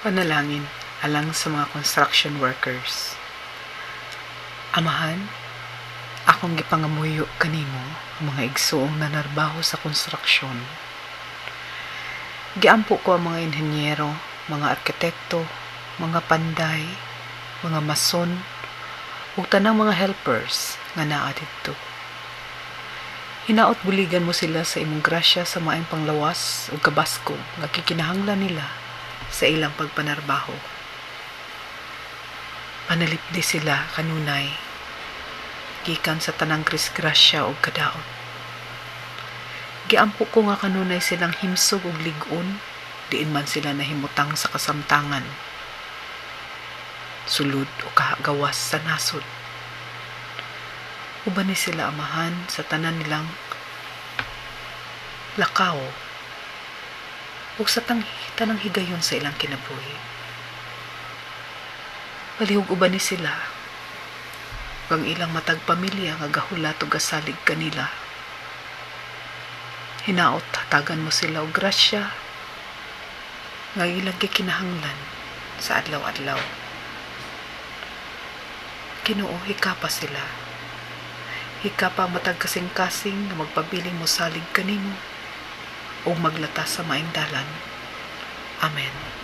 Panalangin alang sa mga construction workers. Amahan, akong gipangamuyo kanimo ang mga igsuong nanarbaho sa konstruksyon. Giampo ko ang mga inhinyero, mga arkitekto, mga panday, mga mason, ug tanang mga helpers nga naa didto. Hinaot buligan mo sila sa imong grasya sa maayong panglawas ug kabaskog nga gikinahanglan nila sa ilang pagpanarbaho. Panalipdi sila kanunay gikan sa tanang disgrasya ug kadaot. Giampo ko nga kanunay silang himsog ug lig-on diin man sila nahimutang sa kasamtangan, sulod o gawas sa nasod. Uban ni sila, Amahan, sa tanan nilang lakaw ug sa tanang higayon sa ilang kinabuhi. Palihog uban ni sila ug ang ilang matag pamilya nga gahulat ug gasalig kanila. Hinaot hatagan mo sila og grasya nga ilang gikinahanglan sa adlaw-adlaw. Ginoo, hikapa sila. Hikapa ang matag kasing-kasing nga magpabiling mosalig kanimo ug maglatas sa maayong dalan. Amen.